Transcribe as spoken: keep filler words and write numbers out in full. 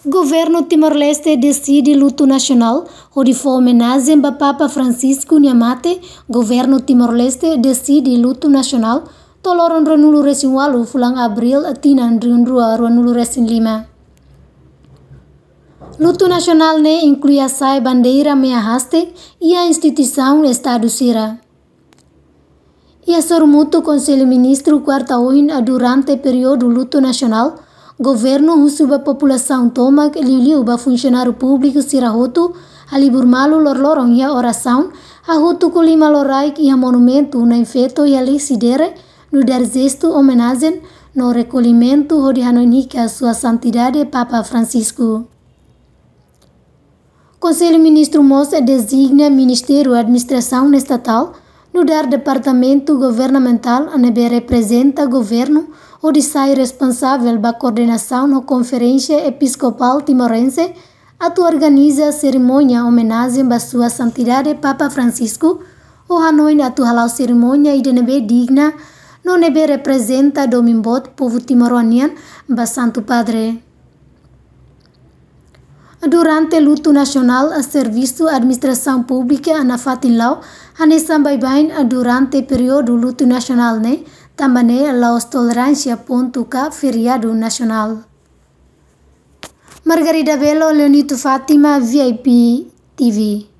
Governu Timor-Leste deside lutu nasionál hodi fó omenajen ba Papa Francisco nia mate. Governu Timor-Leste deside lutu nasionál to'o loron ruanulu-resin-ualu fulan Abríl tinan rihun rua ruanulu-resin-lima. Lutu nasionál ne'e inklui hasa'e bandeira meia haste iha instituisaun Estadu sira. Iha sorumutu Konsellu Ministru kuarta ohin, durante períodu lutu nasionál, governu husu ba populasaun tomak, liuliu ba funsionáriu públiku sira hotu, halibur malu loroloron iha orasaun, hahotu ku lima loraik iha monumentu Na'in Feto iha Lecidere, nu'udar jestu omenajen no rekollimentu hodi hanoin hikas Sua Santidade Papa Francisco. Konsellu Ministru mós dezigna Ministériu Administrasaun Estatál, nu'udar departamentu governamentál ne'ebé reprezenta governu, hodi sai responsavel ba koordenasaun ho Konferénsia Episkopál Timorense, atu organiza serimónia omenajen ba Sua Santidade Papa Francisco, ho hanoin atu hala'o serimónia ida ne'ebé digna, no ne'ebé reprezenta domin boot povu timoroan nian ba Santu Padre. Durante lutu nasionál, servisu administrasaun públika nafatin la'o, hanesan baibain durante períodu lutu nasionál ne'e, tanba ne'e la'ós toleránsia pontu ka feriadu nasionál. Margarida Belo, Leonito Fátima, V I P T V.